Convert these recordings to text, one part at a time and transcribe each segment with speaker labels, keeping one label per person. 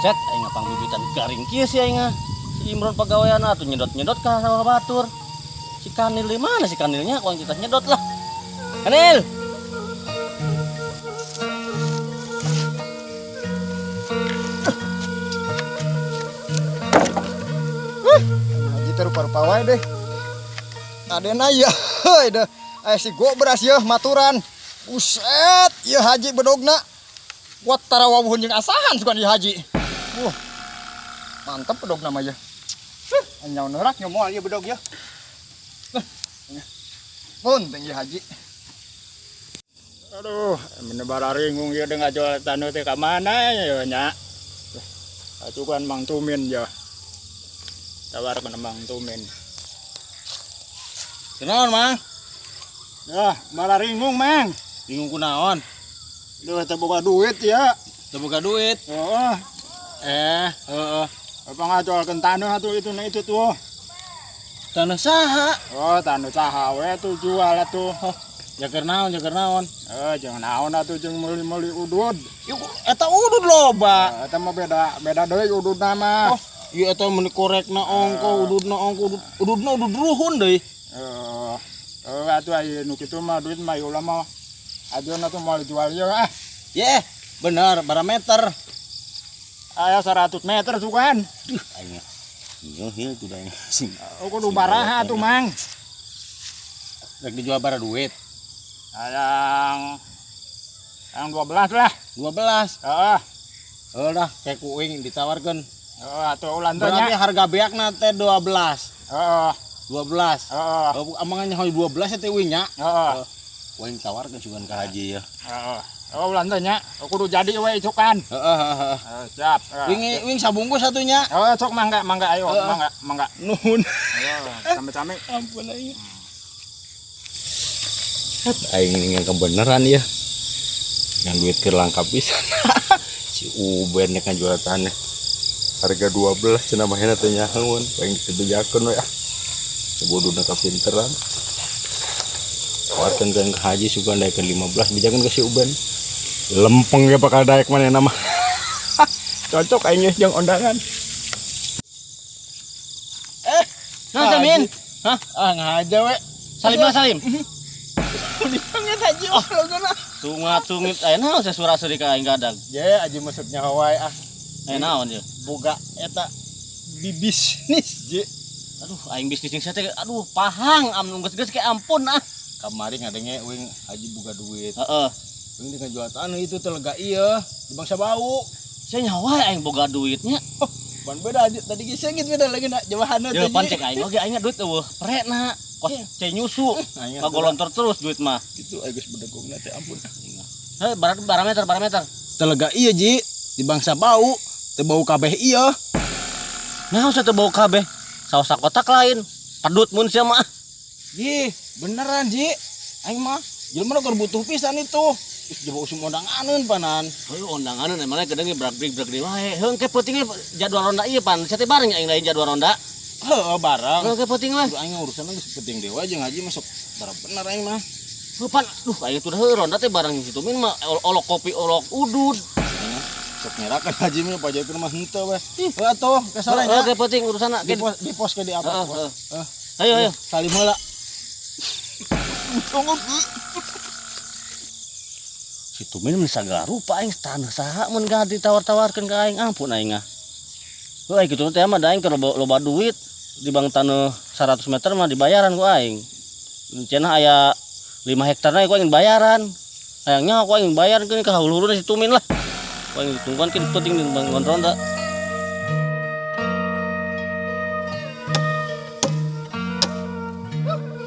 Speaker 1: Set aing pangbibitan garing kieu si aing. Si Imron pagawean atuh nyedot-nyedot ka sawah batur. Si Kanil di mana si Kanilnya? Ku aing kita nyedot lah. Kanil.
Speaker 2: Haji teh rupa-rupa wae deh. Adena ya, heuy deh. Aya si gobras yeuh maturan. Buset, ieu haji bedogna. Wat tara wawuhun jeung asahan sugan ieu haji. Wuh. Mantep bedogna mah ieu. Huh, nyaw neurak nyaw moal ieu bedog ieu. Mun teh ieu haji.
Speaker 3: Aduh, meni bararingung ieu deung ngajual taneuh teh ka mana ya nya. Atuh kan Mang Tumin ya. Tawarkeun Mang Tumin.
Speaker 1: Kunaon, Mang?
Speaker 3: Yah, bararingung, Mang.
Speaker 1: Bingung kunaon?
Speaker 3: Duh, teu boga duit ya.
Speaker 1: Teu boga duit.
Speaker 3: Heeh.
Speaker 1: Heeh.
Speaker 3: Apa ngajualkeun taneuh atuh itu na itu tuh.
Speaker 1: Taneuh saha?
Speaker 3: Oh, taneuh saha we tuh jual atuh.
Speaker 1: Jaker naon, jaker naon?
Speaker 3: Jangan naon atuh jeung meuli-meuli udud.
Speaker 1: Yuk, eta udud loba.
Speaker 3: Eta mah beda, beda deui ududna mah.
Speaker 1: Oh, ieu eta meuni korekna ongko, ududna ongko, udud, ududna udud ruhun deui.
Speaker 3: Atuh aya nu kitu mah duit mah ulah mah. Ajeuna tuh moal dijual ieu ah.
Speaker 1: Ye, bener, bara meter.
Speaker 3: Aya 100 meter sugan.
Speaker 1: Duh, aing. Nyeuhil tuh da aing. Sing.
Speaker 3: Oh, kudu baraha tuh, Mang.
Speaker 1: Rek dijual bara duit.
Speaker 3: Yang 12 lah.
Speaker 1: 12.
Speaker 3: Heeh.
Speaker 1: Heuh dah, kayak ku uing ditawarkeun.
Speaker 3: Heeh, atuh ulah teh
Speaker 1: Berarti
Speaker 3: nya.
Speaker 1: harga beakna teh 12.
Speaker 3: Heeh.
Speaker 1: 12.
Speaker 3: Heeh.
Speaker 1: Oh, amangannya hoy 12 teh uing nya.
Speaker 3: Heeh.
Speaker 1: Heeh. Uing tawarkeun sugan ka haji ya.
Speaker 3: Heeh. Oh, ulah teh nya. Kudu jadi we icukan.
Speaker 1: Heeh, heeh, heeh.
Speaker 3: Heeh, siap. Heeh.
Speaker 1: Wing, wing sabungkus satunya.
Speaker 3: Heeh, sok mangga, mangga ayo,
Speaker 1: Heeh.
Speaker 3: mangga, mangga.
Speaker 1: Nuhun.
Speaker 3: Ayo, sami-sami.
Speaker 1: Ampun aing. Aing ini yang kebenaran ya. Yang duit keur langka pisan. Si Uben nya kan jual tanah. Harga 12 cenah mah teh nyahoeun, pengen dibejakeun we ah. Bodona kapinteran. Tawarkeun ka haji sugan daekeun 15 bejakeun ka si Uben. Lempeng ge bakal daek manehna mah. Cocok aing ge jeung ondangan.
Speaker 4: Nah, Samin.
Speaker 1: Hah? Ah, ngaja we.
Speaker 4: Salim lah, Salim.
Speaker 1: Dipanggil haji oh, logona.
Speaker 4: Sungat-sungit aya naon sia sura-suri ka aing gadag.
Speaker 1: Ye, aji maksudnya wae ah.
Speaker 4: Aya naon ye?
Speaker 1: Boga eta bibisnis je.
Speaker 4: Aduh, aing bisnis jeung sia teh aduh pahang am nu geus-geus ke ampun ah.
Speaker 1: Kamari ngadenge uing haji boga duit.
Speaker 4: Heeh.
Speaker 1: Uing dengan jual tanah itu teh lega ieu di bangsa bau.
Speaker 4: Sia nyawa aing boga duitnya.
Speaker 1: Oh, ban beda aja tadi ge sengit beda lagi nak jawahanna
Speaker 4: Ye,
Speaker 1: teh.
Speaker 4: pan cek aing oge aing duit eueuh prena. Kos
Speaker 1: Iya.
Speaker 4: cek nyusu.
Speaker 1: Aing
Speaker 4: Ngagolontor terus duit mah.
Speaker 1: Gitu aing geus bedegongna teh ampun.
Speaker 4: Heh, bara meter, bara meter.
Speaker 1: Telega ieu ji di bangsa bau, teu bau kabeh ieu.
Speaker 4: Nah, usah teu bau kabeh. Saos sakotak lain. Pedut mun sia mah.
Speaker 1: Ji, beneran ji. Aing mah jelema nu keur butuh pisan itu. Terus jebo usum ondanganeun panan.
Speaker 4: Heuh, ondanganeun emangnya gedeng ge brak-brik brak-brik wae. Heuh, engke peuting ge jadwal ronda ieu pan. Sia teh bareng aing lain jadwal ronda.
Speaker 1: Heuh, bareng.
Speaker 4: Heuh, engke peuting mah.
Speaker 1: Aduh, aing urusan geus penting deui wae jeung haji masuk bara bener aing mah.
Speaker 4: Heuh, pan. Duh, aing tuh heuh ronda teh bareng situ min mah olok kopi olok udud.
Speaker 1: Sok ngerakan haji mah pajakeun mah henteu we. Heuh atuh, kesore nya.
Speaker 4: Heuh, engke peuting urusanna.
Speaker 1: Di pos, di pos ke di apa?
Speaker 4: Heeh,
Speaker 1: Pos.
Speaker 4: heeh.
Speaker 1: Heeh.
Speaker 4: Ayo, ayo.
Speaker 1: Salim heula. Tunggu.
Speaker 4: Si Tumin mun sagala rupa aing taneuh saha mun gak ditawar-tawarkeun ka aing ampun aing ah. Heuh, aing kitu teh mah da aing keur loba duit di bang taneuh 100 meter mah dibayaran ku aing. Cenah aya 5 hektar na ku aing bayaran. Hayang nyaho ku aing bayaran ka hulu-huluna si Tumin lah. Ku aing ditungguan ke penting di bang ronda.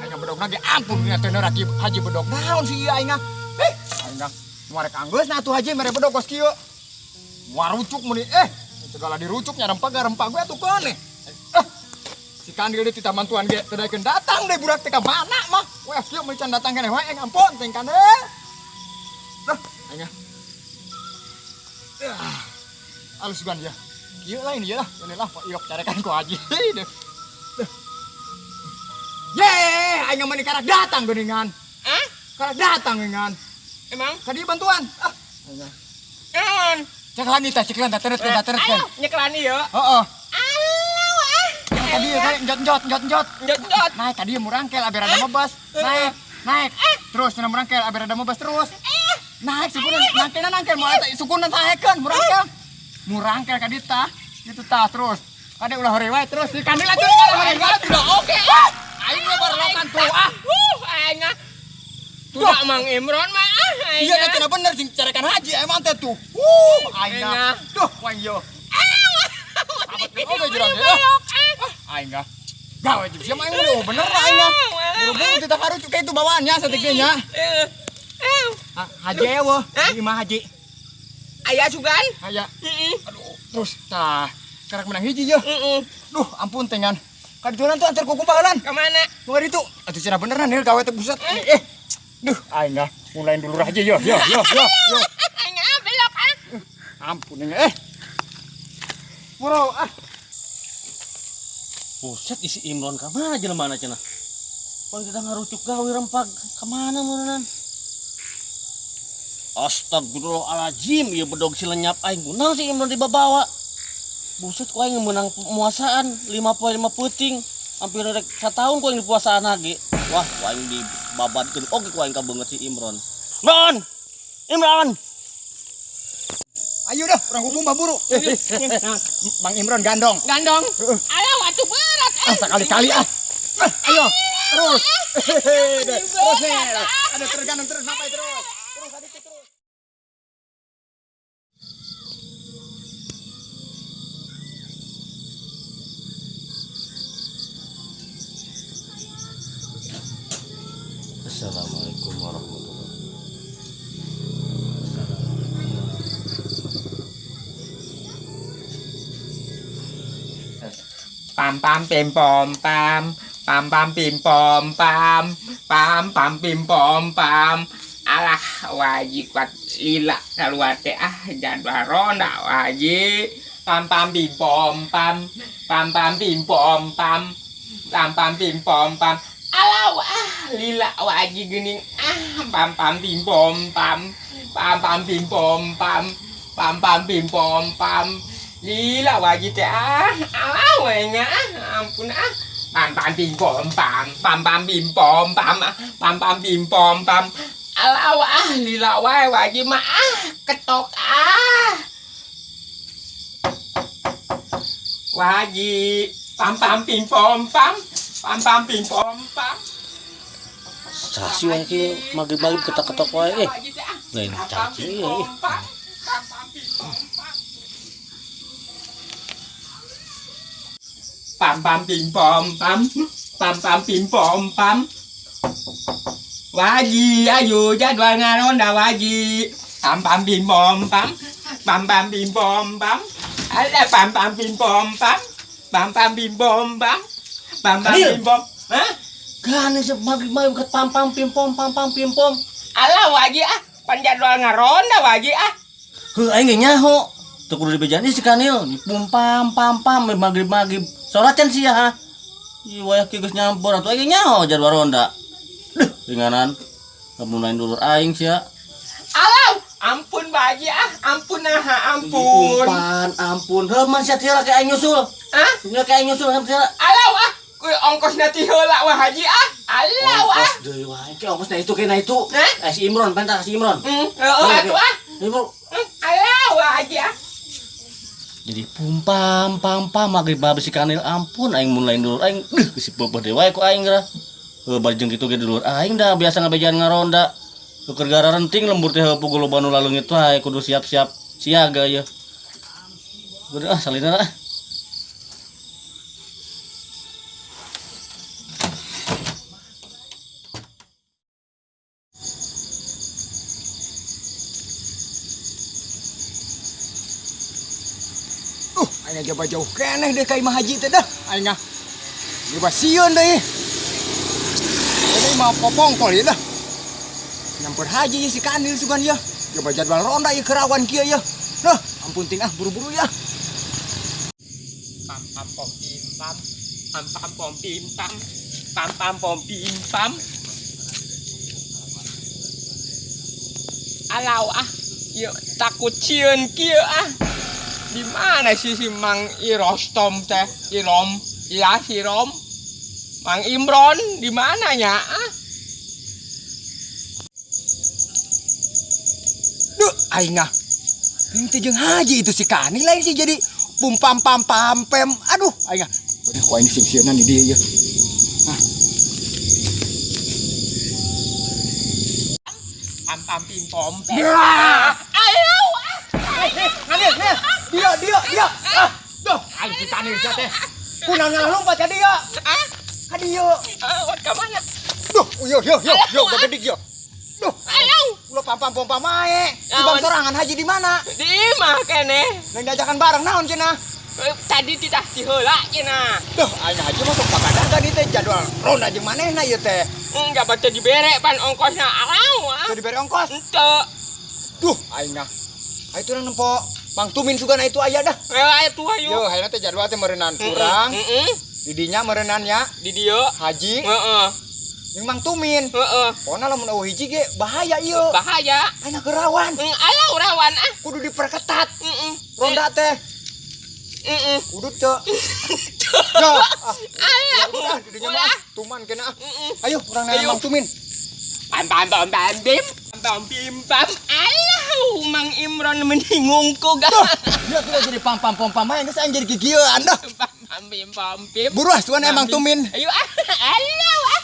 Speaker 2: Aing bedog lagi ampun nya teh haji, haji bedog naon sih ieu aing ah. Aing ah muarek anggeus na atuh haji mere bedog kos kieu. Muarucuk meuni segala dirucuk nya rempah rempah gue atuh keun nih. Si Kandil di tita mantuan ge teu daekeun datang deui budak teh ka mana mah. Weh kieu meuni can datang keneh wae aing ampun teh Kandil. Duh, aing ah. Alus gan ya. Kieu lain ieu lah, ini lah ilok carekan ku haji deh. Ye, aing mah karak datang geuningan.
Speaker 5: Hah?
Speaker 2: Karak datang geuningan.
Speaker 5: Emang?
Speaker 2: Ka dieu bantuan. Ah. Aing.
Speaker 5: Naon?
Speaker 2: Ceklan ieu tah, ceklan tah teretkeun tah teretkeun.
Speaker 5: Ayo nyekelan ieu.
Speaker 2: Heeh.
Speaker 5: Alah ah.
Speaker 2: Tadi kayak njot-njot njot-njot.
Speaker 5: Njot-njot.
Speaker 2: Naik tadi murangkel abe rada mebas. Naik, naik. Terus cenah murangkel abe rada mebas terus. Naik sukuna nangkelna nangkel moal eta sukuna taekeun murangkel. Murangkel ka dieu tah. Kitu tah terus. Kade ulah hore wae terus di kandil atuh ulah hore wae.
Speaker 5: Udah oke ah.
Speaker 2: Aing mah barolokan tuh ah.
Speaker 5: Aing ah. Tuh Mang Imron mah ah.
Speaker 2: Iya dah cenah bener sing carekan haji emang teh tuh. Aing ah. Duh, wae yo. Oke jurang ah. Aing ah. Gawe jeung sia mah aing mah bener aing ah. Buru-buru kita harus kayak itu bawaannya satiknya nya. Haji eueuh, imah haji.
Speaker 5: Aya sugan?
Speaker 2: Aya. Aduh, terus tah karak menang hiji ye.
Speaker 5: Heeh.
Speaker 2: Duh, ampun tengan. Kajualan tuh antar kuku bahelan.
Speaker 5: Ka mana?
Speaker 2: Nu ditu. Atuh cenah beneran heuh gawe teh buset. Duh, aing ah mulain dulu haji yo yo yo yo yo.
Speaker 5: Aing ah belok ah.
Speaker 2: Ampun eh. Murau ah.
Speaker 4: Buset isi Imron ka mana jelema na cenah. Pan kita ngarucuk gawe rempag ka mana meureunnan. Astagfirullahaladzim, ieu bedog si lenyap aing kunaon si Imron dibabawa. Buset ku aing meunang muasaan 5 poe 5 peuting. Hampir rek satahun ku aing dipuasaan lagi. Wah, ku aing dibabadkeun oge ku aing ka beungeut si Imron. Imron! Imron!
Speaker 2: Ayo dah, urang hukum buru. Bang Imron gandong.
Speaker 5: Gandong. Alah atuh berat
Speaker 2: ah. Sekali-kali ah. Ayo, terus. Terus nih. Ada tergandong terus sampai terus. Terus tadi terus.
Speaker 4: Assalamualaikum warahmatullahi wabarakatuh.
Speaker 5: Pam pam pim pom pam, pam pam pim pom pam, pam pam pim pom pam. Alah wajib kuat lila keluar teh ah jadwal ronda wajib. Pam pam pim pom pam, pam pam pim pom pam, pam pam pim pom pam. Alah ah lila wajib geuning ah pam pam pim pom pam, pam pam pim pom pam, pam pam pim pom pam. Lila wajib teh ah, alah we nya ah, ampun ah. Pam pam pim pom pam, pam pam pim pom pam, pam pam pim pom pam. Alah ah, lila wae wajib mah ah, ketok ah. Wajib pam pam pim pom pam, pam pam pim pom pam.
Speaker 4: Sasi wae ki maghrib-maghrib ketok-ketok wae eh. Lain cacing ieu ih.
Speaker 5: Pam pam pim pom pam, pam pam pim pom pam. Wajib ayo jadwal ngaronda wajib. Pam pam pim pom pam, pam pam pim pom pam. Ada pam pam pim pom pam, pam pam pim pom pam, pam pam pim pom. Hah?
Speaker 4: Gane sih maghrib-maghrib ket pam pam pim pom pam pam pim pom.
Speaker 5: Alah wajib ah, pan jadwal ngaronda wajib ah.
Speaker 4: Heuh aing ge nyaho. Teu kudu dibejaan si Kanil, pum pam pam pam maghrib-maghrib. Salat can sia ha. Ih wayah kieu geus nyampur atuh aing nyaho jadwal ronda. Duh, ringanan. Lamun lain dulur aing sia.
Speaker 5: Alah, ampun baji ah, ampun ah, ampun.
Speaker 4: Umpan, ampun. Heuh man sia teh ka aing nyusul.
Speaker 5: Hah?
Speaker 4: Nya ka aing nyusul sam sia.
Speaker 5: Alah ah, kuy ongkosna ti heula wah haji ah. Alah ah.
Speaker 4: Ongkos deui wae. Ke ongkosna itu ke na itu.
Speaker 5: Hah?
Speaker 4: Si Imron, pantah si Imron.
Speaker 5: Heeh atuh ah.
Speaker 4: Ibu.
Speaker 5: Alah wah haji ah.
Speaker 4: Jadi pum pam pam pam maghrib babe si Kanil ampun aing mun lain dulur aing deuh geus beubeut deui wae ku aing geura. Heuh bari jeung kitu ge dulur aing dah biasa ngabejaan ngaronda. Keur gara renting lembur teh heuh puguh loba nu laleungit wae kudu siap-siap siaga ieu. Kudu ah salina ah.
Speaker 2: Aing jaba jauh keneh deh ka imah haji teh dah. Aing ah. Coba sieun deui. Ini mah popongkol ieu dah. Nyamper haji si Kanil sugan ya. Coba jadwal ronda ieu kerawan kieu ya. Nah, ampun ting ah buru-buru ya.
Speaker 5: Pam pam pom pim pam, pam pam pom pim pam, pam pam pom pim pam. Alau ah, Ieu takut sieun kieu ah. Di mana sih si Mang Irostom teh? Irom, iya si Rom. Mang Imron di mana nya ah?
Speaker 2: Duh, aing ah. Teh jeung haji itu si Kani lain sih jadi pum pam pam pam pem. Aduh, aing ah. Udah ku aing sing sieunnan di dieu ieu.
Speaker 5: Pam pam pim pom pem.
Speaker 2: Ya.
Speaker 5: Ayo.
Speaker 2: Nganil, nil. Dia, dia, dia. Ah, duh, aing si Kanil sia teh. Kunaon ngalah lompat ka dieu?
Speaker 5: Ah,
Speaker 2: Ka dieu.
Speaker 5: ah, ka mana?
Speaker 2: Duh, yo yo yo yo gedik yo. Duh,
Speaker 5: Ayo.
Speaker 2: ulah pam pam pom pam ae. Di bang
Speaker 5: Naon?
Speaker 2: sorangan haji di mana?
Speaker 5: Di imah keneh.
Speaker 2: Lain diajakan bareng naon cenah?
Speaker 5: Tadi titah diheula cenah.
Speaker 2: Duh, aing haji masuk pagadah tadi teh jadwal ronda jeung manehna ieu teh.
Speaker 5: Enggak baca dibere pan ongkosna alau ah.
Speaker 2: Teu dibere ongkos.
Speaker 5: Henteu.
Speaker 2: Duh, aing nah. Aing urang nempo Mang Tumin sugana itu aya dah.
Speaker 5: Ayo tuh ayo.
Speaker 2: Yo, ayeuna teh jadwal teh meureunnan urang,
Speaker 5: Heeh.
Speaker 2: di dinya meureunnan nya
Speaker 5: Di dieu.
Speaker 2: haji
Speaker 5: Heeh.
Speaker 2: jeung Mang Tumin.
Speaker 5: Heeh.
Speaker 2: Pokona lamun eueuh hiji ge bahaya ieu.
Speaker 5: Bahaya.
Speaker 2: Ayeuna gerawan,
Speaker 5: Alau rawan ah.
Speaker 2: kudu diperketat
Speaker 5: Heeh.
Speaker 2: ronda teh.
Speaker 5: Heeh.
Speaker 2: Kudu teu. Yo, ah,
Speaker 5: Alau.
Speaker 2: udah di dinya mah tuman kena ah.
Speaker 5: Heeh.
Speaker 2: Ayo urang nanya
Speaker 5: Ayo.
Speaker 2: Mang Tumin.
Speaker 5: Pam pam pam pam bim. Pam pam bim pam. Alau Mang Imron meningungku ga.
Speaker 2: Duh, dia sudah jadi pam pam pom pam aja geus aing jadi kikieuan dah.
Speaker 5: Pam pam bim pam bim.
Speaker 2: Buru ah, sugan emang Tumin.
Speaker 5: Ayo ah. Alau ah.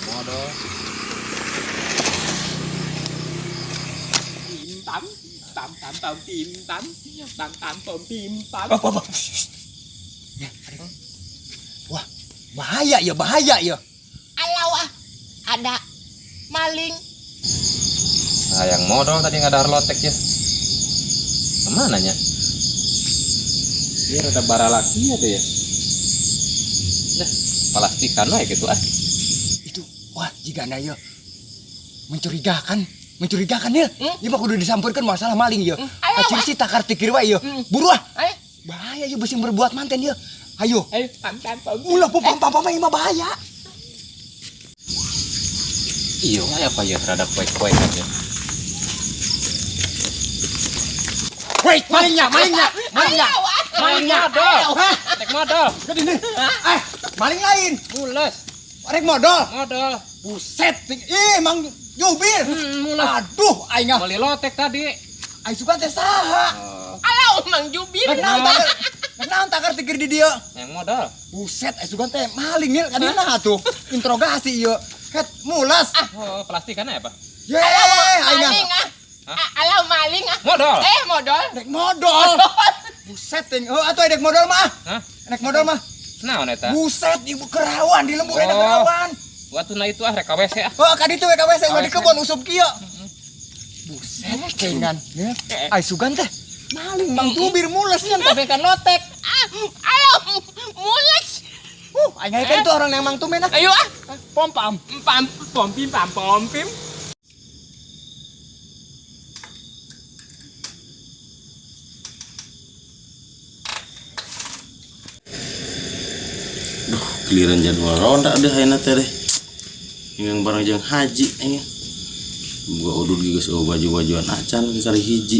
Speaker 1: Modal.
Speaker 5: Bim pam pam pam pam bim pam pam pam pam bim pam.
Speaker 2: Apa apa. Ya, wah, bahaya ya, bahaya ya.
Speaker 5: Alau ah. Ada maling.
Speaker 1: Nah, yang modal tadi nggak ada lotek ya. Kemana nya? Dia rada baralaki ya tuh ya. Nah, plastikan lah gitu ah.
Speaker 2: Itu, wah, jigana ya. Mencurigakan, mencurigakan ya.
Speaker 5: Hmm?
Speaker 2: Ieu mah kudu disampeurkeun masalah maling ya.
Speaker 5: Ayo,
Speaker 2: Acir si takar tikir wae ya.
Speaker 5: Hmm.
Speaker 2: Buru ah.
Speaker 5: Ayo.
Speaker 2: Bahaya ya beusi berbuat manten ya. Ayo.
Speaker 5: Ayo pam pam pam.
Speaker 2: Ulah pam pam pam ieu mah bahaya.
Speaker 1: Iya, apa ya rada kuek-kuek aja.
Speaker 2: Wait, malingnya, malingnya, malingnya. Malingnya.
Speaker 5: Modal.
Speaker 2: Hah?
Speaker 5: Tek modal.
Speaker 2: Ke dini. Eh, maling lain.
Speaker 5: Mules.
Speaker 2: Rek modal.
Speaker 5: Modal.
Speaker 2: Buset, ih emang jubir.
Speaker 5: Mules.
Speaker 2: Aduh, aing ah.
Speaker 5: Beli lotek tadi.
Speaker 2: Aing suka teh saha?
Speaker 5: Alau Mang Jubir.
Speaker 2: Rek naon takar? Rek naon takar tikir di dieu?
Speaker 5: Yang modal.
Speaker 2: Buset, aing suka teh maling nil ka dina atuh. Interogasi ieu. Het, mulas.
Speaker 5: Oh, plastikan apa?
Speaker 2: Ye, aing ah.
Speaker 5: Maling ah. Alau maling ah.
Speaker 1: Modal.
Speaker 5: Eh, modal.
Speaker 2: Rek modal. Buset ting. Oh, atuh rek modal mah.
Speaker 1: Hah?
Speaker 2: Rek modal mah.
Speaker 1: Naon eta?
Speaker 2: Buset, ibu kerawan di lembur ada
Speaker 1: Oh.
Speaker 2: kerawan.
Speaker 1: Waktu na itu ah rek KWC ah.
Speaker 2: Oh, ka ditu we ka WC di kebon usub kieu. Buset, kengan. Ya. Ai sugan teh maling Mang Tubir mules nyan pabekan lotek.
Speaker 5: Ah, alau mules.
Speaker 2: Aing kan itu orang yang Mang Tumin ah.
Speaker 5: Ayo ah.
Speaker 2: Pom pam.
Speaker 5: Pam pom pim pam pom pim.
Speaker 4: Duh, giliran jadwal ronda deh ayeuna teh deh. Yang barang jeung haji aing. Boga udud geus eueuh baju-bajuan acan ke kali hiji.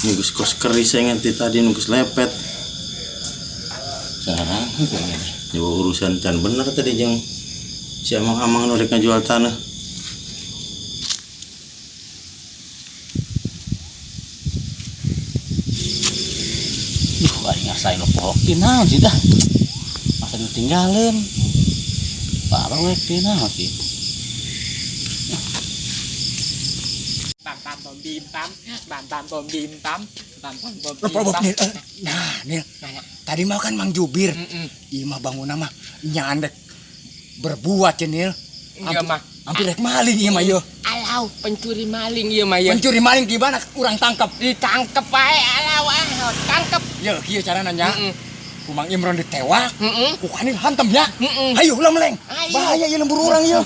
Speaker 4: Ini geus kos keris aing ti tadi nu geus lepet. Sekarang nyoba urusan can bener tadi jeung si amang-amang nu rek ngajual tanah. Duh, aing ngasain nu poho naon sih dah. Masa ditinggalin. Parah we naon sih.
Speaker 5: Pam pam pom bim pam. Pam pam pom bim pam. Pam pam pom bim pam.
Speaker 2: Nil. Nah, Nil. Tadi mah kan Mang Jubir. Ieu mah bangunna mah nyandek berbuat ya, Nil.
Speaker 5: Iya mah.
Speaker 2: Hampir rek maling ieu mah ieu.
Speaker 5: Alau pencuri maling ieu mah ieu.
Speaker 2: Pencuri maling gimana urang tangkap?
Speaker 5: Ditangkep wae alau ah, tangkep.
Speaker 2: Ya, kieu carana nya. Ku Mang Imron ditewak. Ku Kanil hantem ya. Ayo ulah meleng.
Speaker 5: Ayo.
Speaker 2: Bahaya ieu lembur urang ieu.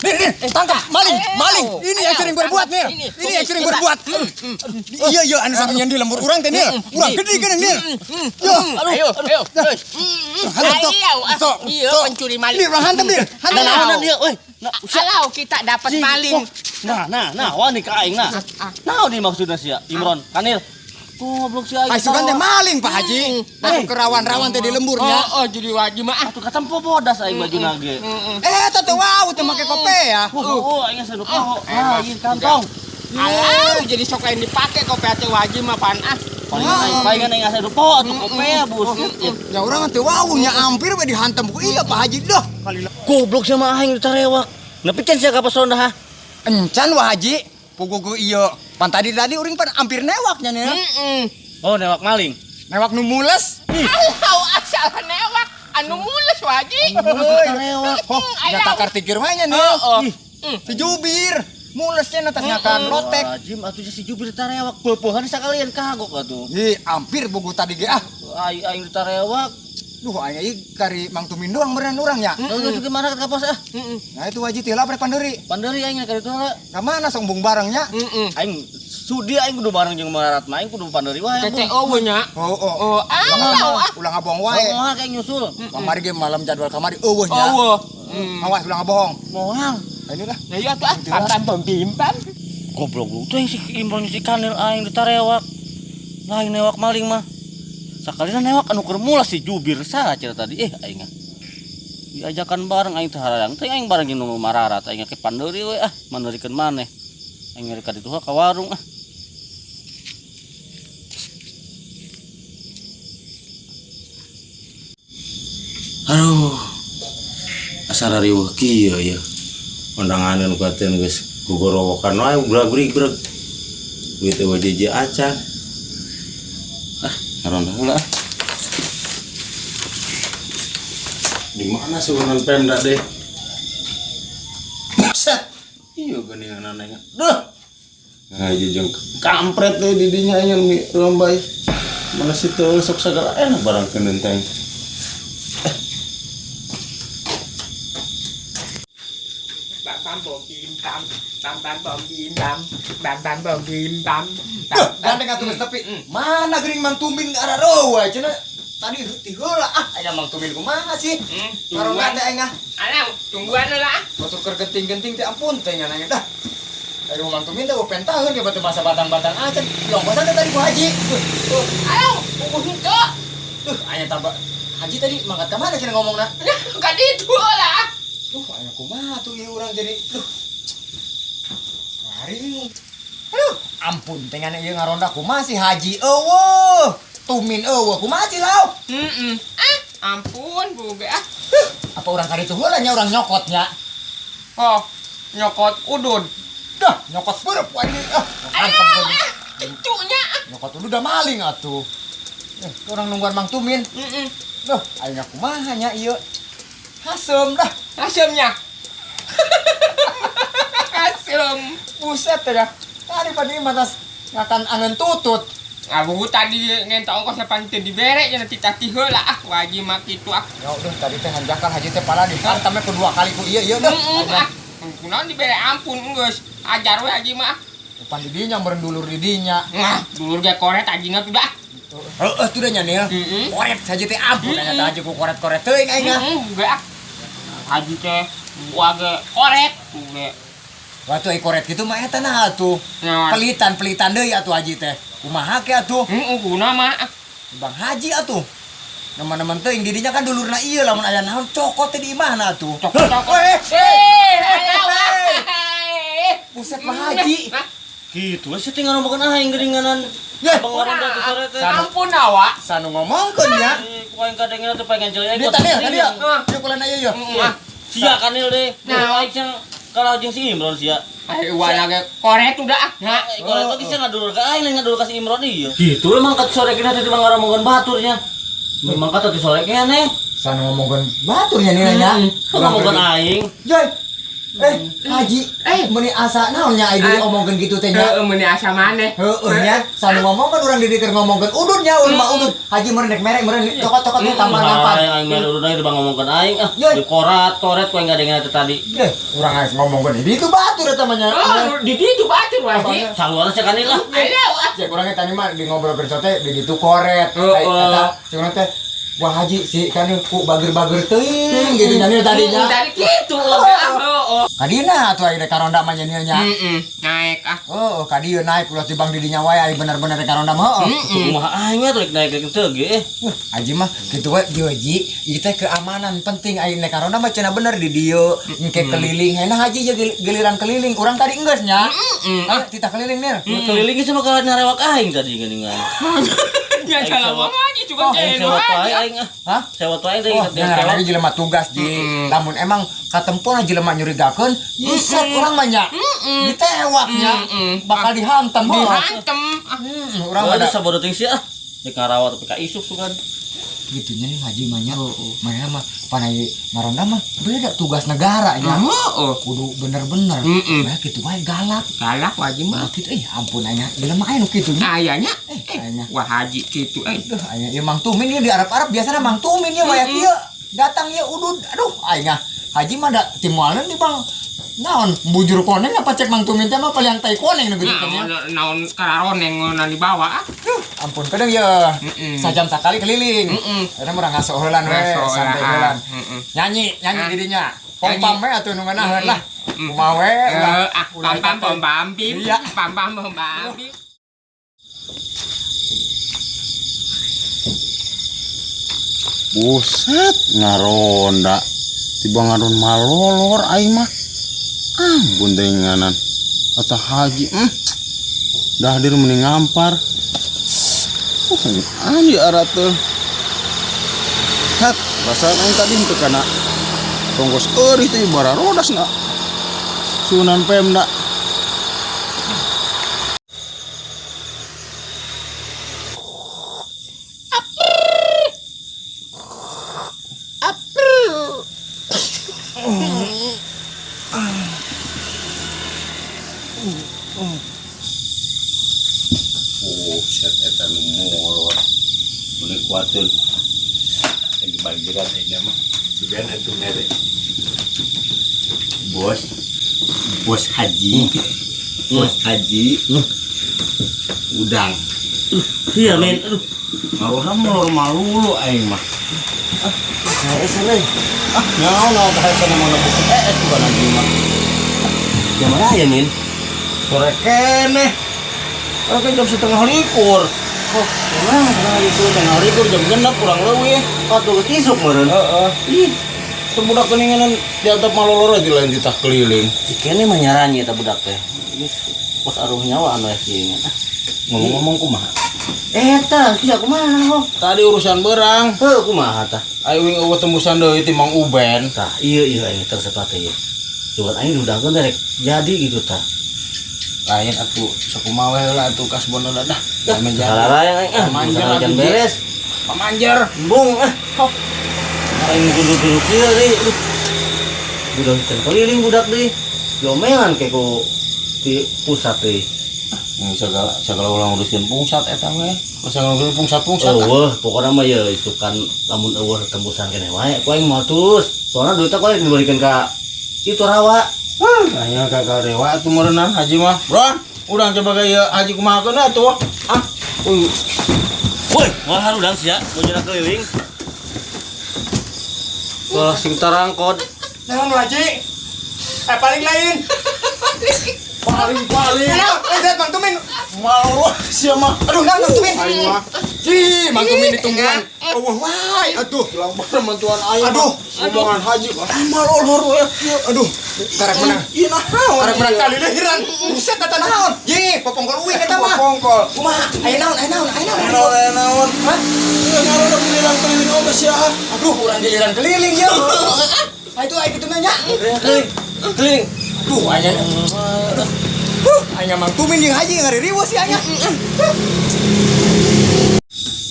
Speaker 2: Nil, Nil. Nir, tangkap maling, maling. Ini yang sering berbuat, Nir. Ini yang sering berbuat. Iya, iya, anu sampeyan di lembur urang teh, Nir. Urang gede geuning, Nir. Yo,
Speaker 5: Ayo, ayo.
Speaker 2: hantam
Speaker 5: Ayo, ah.
Speaker 2: tok.
Speaker 5: Iya,
Speaker 2: Sok.
Speaker 5: pencuri maling.
Speaker 2: Nir, urang hantam, Nir. Hantam.
Speaker 4: Nah, nah, dia, euy. Nah,
Speaker 5: Alau kita dapat maling.
Speaker 4: Nah, nah, nah, wani ka aing nah. Naon nih maksudna sia? Imron, Kanil. Goblok si aing.
Speaker 2: Ai sugan teh maling, Pak Haji. Nah, kerawan-rawan teh di lemburnya.
Speaker 5: Oh, oh, jadi wajib mah.
Speaker 4: Atuh katempo bodas aing baju nage.
Speaker 2: Eh, eta teh wow teh make kope ya.
Speaker 4: Wah, oh, aing geus poho. Lain kantong.
Speaker 5: Alau jadi sok lain dipake kopi teh wajib mah pan ah.
Speaker 4: Palingan aing asa poho atuh kopea buset.
Speaker 2: Ya urang teh wow nya hampir we dihantam ku iya Pak Haji dah.
Speaker 4: Goblok sama aing ditarewak. Nepi can sia ka pos ronda ha.
Speaker 2: Encan Wah Haji, pugugu iya. Pan tadi tadi uring pan hampir newaknya nih.
Speaker 4: Oh, newak maling.
Speaker 2: Newak nu mules.
Speaker 5: Alau asal newak anu mules wajib.
Speaker 2: Newak. Oh, nya takar tikir mah nya nih.
Speaker 5: Oh, oh.
Speaker 2: Si jubir mulesnya atas nyakan lotek.
Speaker 4: Wajib atuh si jubir ditarewak. Peupehan sakalian kagok atuh.
Speaker 2: Ih, hampir bugu tadi ge ah.
Speaker 4: Aing aing ditarewak.
Speaker 2: Duh, aing ieu kari Mang Tumin doang beneran urang nya.
Speaker 4: Lalu geus gimana ka pos ah?
Speaker 2: Nah itu wajib teh lah panderi.
Speaker 4: Panderi aing ka ditu heula.
Speaker 2: Ka mana sombong barengnya?
Speaker 4: Aing sudi aing kudu bareng jeung Mararat mah aing kudu panderi wae.
Speaker 5: Tete eueuh nya.
Speaker 2: Oh, oh.
Speaker 5: Oh, alau ah.
Speaker 2: Ulah ngabohong wae.
Speaker 4: Moal kayak nyusul.
Speaker 2: Kamari ge malam jadwal kamari eueuh nya.
Speaker 5: Eueuh.
Speaker 2: Awas ulah ngabohong.
Speaker 4: Moal.
Speaker 2: Nah, ini lah.
Speaker 5: Nah iya tuh ah, pam pam pam pim pam.
Speaker 4: Goblok lu teh si Imron si Kanil aing ditarewak. Lain newak maling mah. Sakalina newak anu keur mulas si jubir salah cenah tadi aing ah. Diajakan bareng aing teh hararang teh aing bareng jeung nu Mararat aing ke pandeuri we ah, mandeurikeun maneh. Aing rek ka ditu ka warung ah.
Speaker 1: Aduh. Asa riweuh kieu ya. Undanganeun kuateun geus gogorowokan wae brag-brig-breg. Duit teh wajeje acan. Ah, ngaronda heula. Di mana sugunan Pemda deh? Buset. Iya geuningan aing. Duh. Ngaji jeung kampret deh di dinya aing mi lomba. Mana situ sok sagala enak barang keuneun teh.
Speaker 5: Bam bam bom bim bam. Bam bam bom bim bam. Bam bam bom bim bam.
Speaker 2: Gandeng atuh geus tepi. Mana geuning Mang Tumin ararowa cenah. Tadi ti heula ah aya Mang Tumin kumaha sih?
Speaker 5: Tungguan.
Speaker 2: Ngaronda aing ah.
Speaker 5: Alau, tungguan lah ah.
Speaker 2: Batur keur genting-genting teh ampun teh nya nanya dah. Dari Mang Tumin teh pentaheun ge batu masa batang-batang acan. Longkosan teh tadi ku Haji.
Speaker 5: Tuh, alau, puguh henteu.
Speaker 2: Duh, aya tambah Haji tadi mangkat ka mana cenah ngomongna?
Speaker 5: Ka ditu lah.
Speaker 2: Duh, aya kumaha tuh ieu urang jadi. Duh. Hari. Aduh, ampun teh ngana ieu ngaronda kumaha si Haji eueuh. Tumin eueuh kumaha sih lau?
Speaker 5: Heeh. Ah, ampun buge ah.
Speaker 2: Apa urang ka ditu heula nya urang nyokotnya?
Speaker 5: Oh, nyokot udud.
Speaker 2: Dah, nyokot beureum wae ini. Ah,
Speaker 5: Alau ah, kecunya ah.
Speaker 2: Nyokot udud udah maling atuh. Urang nungguan Mang Tumin.
Speaker 5: Heeh.
Speaker 2: Duh, aing kumaha nya ieu? Hasem dah.
Speaker 5: Hasemnya. Hasem.
Speaker 2: Buset teh dah. Tadi padi matas ngakan angen tutut.
Speaker 5: Ah, buku tadi ngentok ongkos sapan teu dibere nya titah ti heula ah, wajib mah kitu ah.
Speaker 2: Ya udah tadi teh hanjakal Haji teh pala dihantam ku dua kali ku ieu ieu dah.
Speaker 5: Heeh ah. Kunaon dibere ampun geus. Ajar we Haji mah.
Speaker 2: Pan di dinya meureun dulur di dinya.
Speaker 5: Nah, dulur ge koret anjingna tuh dah.
Speaker 2: Heeh tuh dah nya nih. Koret saja teh ampun nya teh Haji ku koret-koret teuing aing ah.
Speaker 5: Heeh, ge ah. Haji teh gua ge koret ge.
Speaker 2: Wah tuh koret kitu mah eta nah atuh. Pelitan-pelitan deui atuh Haji teh. Kumaha ke atuh?
Speaker 5: Heeh, guna mah.
Speaker 2: Bang Haji atuh. Neman-neman teuing di dinya kan dulurna ieu lamun aya naon cokot teh di imahna atuh.
Speaker 5: Cokot-cokot.
Speaker 2: Buset Pak Haji.
Speaker 4: Kitu we sih tinggal ngomongkeun aing geuninganan. Bang Waronda teh sore teh.
Speaker 5: Ampun awak.
Speaker 2: Sanu ngomongkeun nya.
Speaker 4: Ku aing kadengena teh pengen jelek.
Speaker 2: Dia tadi tadi ya. Ieu kulan ieu yeuh.
Speaker 4: Sia kanil deh. Nah, aing cenah kalah jeung si Imron sia.
Speaker 5: Ayo wala ge koret udah ah.
Speaker 4: Nah, koret lagi sia ngadulur ka aing ngadulur ka si Imron ieu. Kitu emang kat sore kena teh bang ngomongkeun baturnya. Memang kata ti sore kene.
Speaker 2: Sanu ngomongkeun baturnya nih nya.
Speaker 4: Ngomongkeun aing.
Speaker 2: Joy. Haji, meuni asa naon nya ai diomongkeun kitu teh nya?
Speaker 5: Heeh, meuni asa maneh.
Speaker 2: Heeh nya, sanu ngomong kan urang di dieu keur ngomongkeun udud nya, urang mah udud. Haji meureun rek mere meureun cokot-cokot teh tampar-tampar.
Speaker 4: Aing aing mere udud aing dibang ngomongkeun aing ah. Dikorat, koret ku aing ngadengeun eta tadi.
Speaker 2: Urang geus ngomongkeun di ditu batur eta mah nya.
Speaker 5: Oh, di ditu batur Haji.
Speaker 4: Saluran sekali lah.
Speaker 5: Ayo ah.
Speaker 2: Cek urang tadi mah di ngobrol kerja teh di ditu koret.
Speaker 5: Heeh.
Speaker 2: Eta cek urang teh wah haji si kan ku bager-bager teuing gitu nya tadinya.
Speaker 5: Tadi kitu. Heeh.
Speaker 2: Kadina atuh aya karonda mah nya nya.
Speaker 5: Heeh, naik ah.
Speaker 2: Heeh, ka dieu naik ulah tibang di dinya wae aya bener-bener karonda mah heeh.
Speaker 4: Kumaha aing we rek naik teu ge.
Speaker 2: Haji mah kitu we dieu haji, ieu teh keamanan penting aya naik karonda mah cenah bener di dieu engke keliling. Hena haji je giliran keliling urang tadi enggeus nya.
Speaker 5: Heeh.
Speaker 2: Titah keliling nir.
Speaker 4: Keliling sama ka narewak aing tadi geuningan.
Speaker 5: Ya salah haji juga
Speaker 4: Aing sewot wae aing ah.
Speaker 2: Hah?
Speaker 4: Sewot wae teh
Speaker 2: Oh, nah, lagi jelema tugas ji. Lamun emang katempon jelema nyurigakeun, nyisat urang mah nya. Ditewak nya. Bakal dihantam.
Speaker 5: Dihantem.
Speaker 2: Urang mah
Speaker 4: ada sabodo ting sia ah. Di karawat tapi ka isuk sugan.
Speaker 2: Gitu nya haji mah nya. Mana mah panai ngaronda mah beda tugas negara nya.
Speaker 5: Heeh.
Speaker 2: Kudu bener-bener. Nah kitu wae galak.
Speaker 5: Galak haji mah.
Speaker 2: Kitu ampun aya jelema aya nu kitu nya.
Speaker 5: Aya nya.
Speaker 2: Aya.
Speaker 5: Wah haji kitu euy.
Speaker 2: Duh aya ieu Mang Tumin ieu di Arab-Arab biasana Mang Tumin ieu waya kieu. Datang ieu udud. Aduh aing ah. Haji mah da timualeun di Bang. Naon bujur koneng apa cek Mang Tumin teh mah paling tai koneng nu gitu teh.
Speaker 5: Naon kararoneng ngono dibawa ah.
Speaker 2: Duh, ampun kadang ya. Sajam sakali keliling. Eta mah ngaso heulan we, santai heulan. Nyanyi, nyanyi didinya. Pom-pam we atuh nu ngeunaheun lah. Kumaha we?
Speaker 5: Pam pam pom pam pim. Pam pam pom pam pim.
Speaker 1: Buset, ngaronda. Tiba ngaron malolor aing mah. Ampun denganan. Atau haji, dah hadir mending ngampar. Anjir arah tuh. Hat, perasaan aing tadi henteu kana tonggos eurih teh bara rodas na. Sunan Pemda. Buset eta nu molor. Meuni kuateun. Lagi bagiran aing mah. Sugan atuh mere. Bos. Bos haji. Bos haji. Udang.
Speaker 4: Iya men, aduh.
Speaker 1: Ngaruhna molor malulu aing mah.
Speaker 4: Ah, hees euy. Ah, nyaon naon teh sana mah nebuk hees bukan haji mah. Jam mana ya, Min?
Speaker 1: Sore keneh. Kan jam 1:30.
Speaker 4: Oh, emang 1:30, 1:30 jam genep kurang leuwih. Atuh geus isuk meureun.
Speaker 1: Heeh.
Speaker 4: Ih,
Speaker 1: teu budak geuningan di atap malolor aja lain ditah keliling.
Speaker 4: Si kene mah nyaranyi eta budak teh. Geus pos aruh nyawa anu kieu.
Speaker 1: Ngomong-ngomong kumaha?
Speaker 4: Eta, sia kumaha ho?
Speaker 1: Tadi urusan berang.
Speaker 4: Heuh, kumaha tah?
Speaker 1: Ayo wing eueuh tembusan deui ti Mang Uben.
Speaker 4: Tah, ieu ieu aing teh sepatu ieu. Coba aing diudahkeun teh rek jadi gitu tah.
Speaker 1: Lain atuh sakumaha we heula atuh kasbon heula dah.
Speaker 4: Salarayang aing ah,
Speaker 1: Pamanjer
Speaker 4: masalah
Speaker 1: atuh,
Speaker 4: can beres.
Speaker 1: Pamanjer.
Speaker 4: Embung ah. Hok. Aing duduk-duduk kieu deui. Aduh. Budak can keliling budak deui. Diomelan ke ku di pusat deui.
Speaker 1: Ini segala ulang uruskeun pungsat eta we. Segala uruskeun pungsat-pungsat.
Speaker 4: Eueuh, pokona mah ye isukan lamun eueuh tembusan keneh wae ku aing moal terus. Soalna duitna ku aing dibalikin ka itu rawa.
Speaker 1: Aya gagal dewa atuh meureunnan haji mah. Bron, urang coba gaya haji kumahakeun atuh. Ah, uy.
Speaker 4: Woi, moal harudang sia, bojona keliling. Wah, sing tarangkod.
Speaker 2: Naon haji? Paling lain.
Speaker 1: Paling-paling.
Speaker 2: Naon, Mang Tumin.
Speaker 1: Maloloh sia mah.
Speaker 2: Aduh, naon Mang Tumin?
Speaker 1: Aing mah.
Speaker 2: Ji, Mang Tumin ditungguan. Eueuh wae, aduh.
Speaker 1: Lampar mantuan aing.
Speaker 2: Aduh,
Speaker 1: omongan haji. Malolor we.
Speaker 2: Aduh, karek menang.
Speaker 1: Ieu naon?
Speaker 2: Karek menang kali lehiran. Buset eta naon? Ji, popongkol uing eta mah.
Speaker 1: Popongkol.
Speaker 2: Kumaha? Aya naon? Aya naon? Aya naon?
Speaker 1: Naon aya naon?
Speaker 2: Hah?
Speaker 1: Ieu ngaronda giliran keliling oge sia.
Speaker 2: Aduh, urang giliran keliling ya. Ah, itu aya kitu nya.
Speaker 4: Keliling. Keliling.
Speaker 2: Aduh, aya. Aduh. Huh, aya Mang Tumin jeung haji ngaririweuh si aya.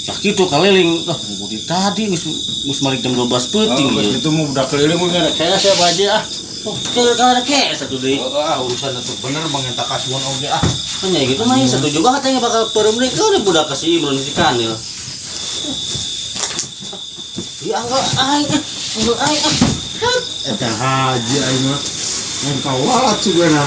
Speaker 4: Sakitu keliling. Lah, di tadi geus balik jam 12 peuting
Speaker 1: Oh,
Speaker 4: ieu.
Speaker 1: gitu mah udah keliling mah kayaknya siapa aja ah.
Speaker 4: Oh, kalau kalau ada kes satu deui.
Speaker 1: Ah, urusan itu bener bang yang tak kasuan oge ah.
Speaker 4: Hanya gitu mah satu juga katanya bakal peureum deui ke budak ka si Imron si Kanil. Ya anggal aing ah, anggal aing ah.
Speaker 1: Eta haji aing mah. Mun kawalat sugana.